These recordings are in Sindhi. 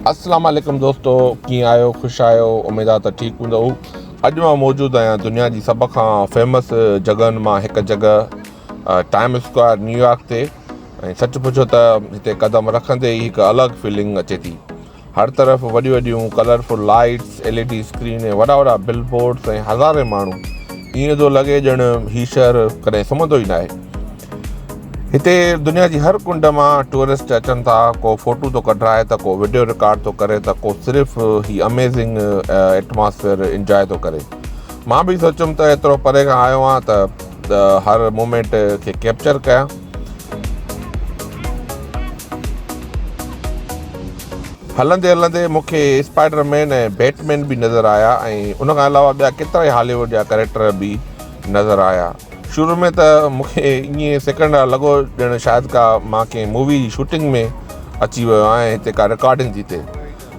اسلام عليڪم دوستو ڪيئن آهيو خوش آهيو اميد آ ته ٺيڪ هوندؤ اڄ مان موجود آهيان دنيا جي سڀ کان فيمس جڳهن مان هڪ جڳهه ٽائم اسڪوائر نيويارڪ تي ۽ سچ پڇو ته هتي قدم رکندي ئي هڪ الڳ فيلنگ اچي ٿي هر طرف وڏيون وڏيون colourful lights, L E D screen ۽ وڏا وڏا بل بورڊز ۽ هزارين ماڻهو. ائين ٿو لڳي ڄڻ هي شهر ڪڏهن سمهندو ئي ناهي. هتي دنيا جي هر ڪنڊ مان ٽوئرسٽ اچن ٿا، ڪو فوٽو ٿو ڪڍرائي ته ڪو وڊيو رڪارڊ ٿو ڪري ته ڪو صرف هي اميزنگ ايٽماسفيئر انجواء ٿو ڪري. مان به سوچيم ته ايترو پري کان آيو آهيان ته هر مومينٽ کي ڪيپچر ڪيان. هلندي هلندي مون کي اسپائڊر مين ۽ بيٽ مين به نظر آيا ۽ ان کان علاوه ٻيا ڪيترائي هالي ووڊ جا ڪريڪٽر به نظر آيا. شروع ۾ ته مون کي ائين سيڪنڊ لاء لڳو ڄڻ شايد ڪا مان ڪنهن مووي جي شوٽنگ ۾ اچي ويو آهيان ۽ هتي ڪا رڪارڊنگ ٿي ٿئي.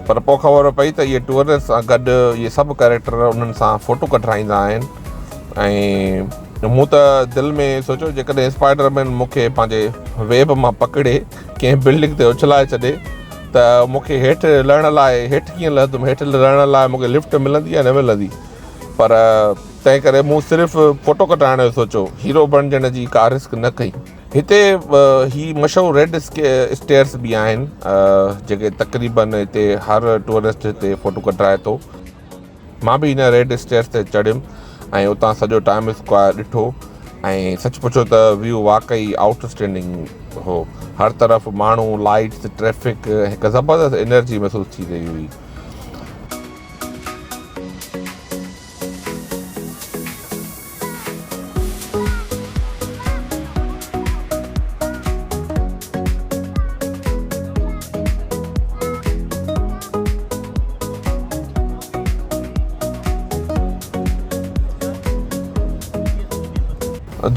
پر پوء خبر پئي ته اهي ٽوئرسٽ سان گڏ اهي سڀ ڪريڪٽر انهن سان فوٽو ڪڍرائيندا آهن ۽ مون ته دل ۾ سوچيو جيڪڏهن اسپائڊر مين مون کي پنهنجي ويب مان پڪڙي ڪنهن بلڊنگ تي اڇلائي ڇڏي ته مون کي هيٺ لهڻ لاء هيٺ ڪيئن لهندم هيٺ لهڻ لاء مون کي لفٽ ملندي يا نه ملندي پر تنهن ڪري مون صرف فوٽو ڪڍرائڻ جو سوچيو هيرو بڻجڻ جي ڪا رسڪ نه ڪئي. هتي هي مشهور ريڊ اسٽيئرس به آهن جيڪي تقريبن هتي هر ٽوئرسٽ هتي فوٽو ڪڍرائي ٿو. مان به هن ريڊ اسٽيئرس تي چڙهيم ۽ اتان سڄو ٽائيم اسڪوائر ڏٺو ۽ سچ پڇو ته ويو واقعي آئوٽ اسٽينڊنگ هو. هر طرف ماڻهو، لائٽس، ٽريفڪ هڪ زبردست انرجي محسوس ٿي رهي هئي.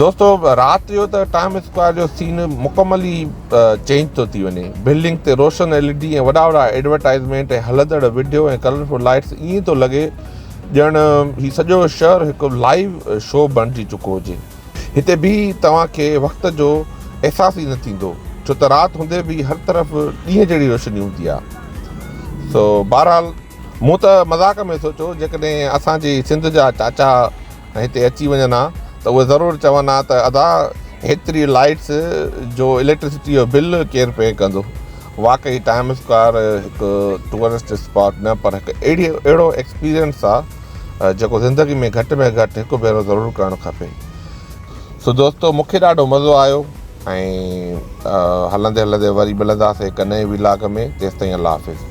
دوستو رات جو ته ٽائيم اسڪوائر جو سين مڪمل ئي چينج ٿو ٿي وڃي بلڊنگ تي روشن ايل اي ڊي ۽ وڏا وڏا ايڊورٽائزمينٽ ۽ هلندڙ وڊيو ۽ ڪلرفل لائٽس ائين ٿو لڳي ڄڻ هي سڄو شهر هڪ لائيو شو بڻجي چڪو هجي. هتي به توهان کي وقت جو احساس ئي نه ٿيندو، ڇو ته رات هوندي به هر طرف ڏينهن جهڙي روشني هوندي آهي. سو بهرحال مون ته مذاق ۾ سوچيو جيڪڏهن اسان جي سنڌ جا چاچا هتي اچي وڃن ها ته اهي ضرور چون ها ته ادا هيتري لائيٽس جو اليڪٽرسٽي جو بل ڪير پي ڪندو. واقعي ٽائيم اسڪوائر هڪ ٽوئرسٽ اسپاٽ نه پر هڪ اهڙي اهڙو ايڪسپيرينس آ جيڪو زندگي ۾ گهٽ ۾ گهٽ هڪ ڀيرو ضرور ڪرڻ کپي. سو دوستو مونکي ڏاڍو مزو آيو ۽ هلندي هلندي وري ملنداسين هڪ نئين ولاگ ۾ تيستائين الله حافظ.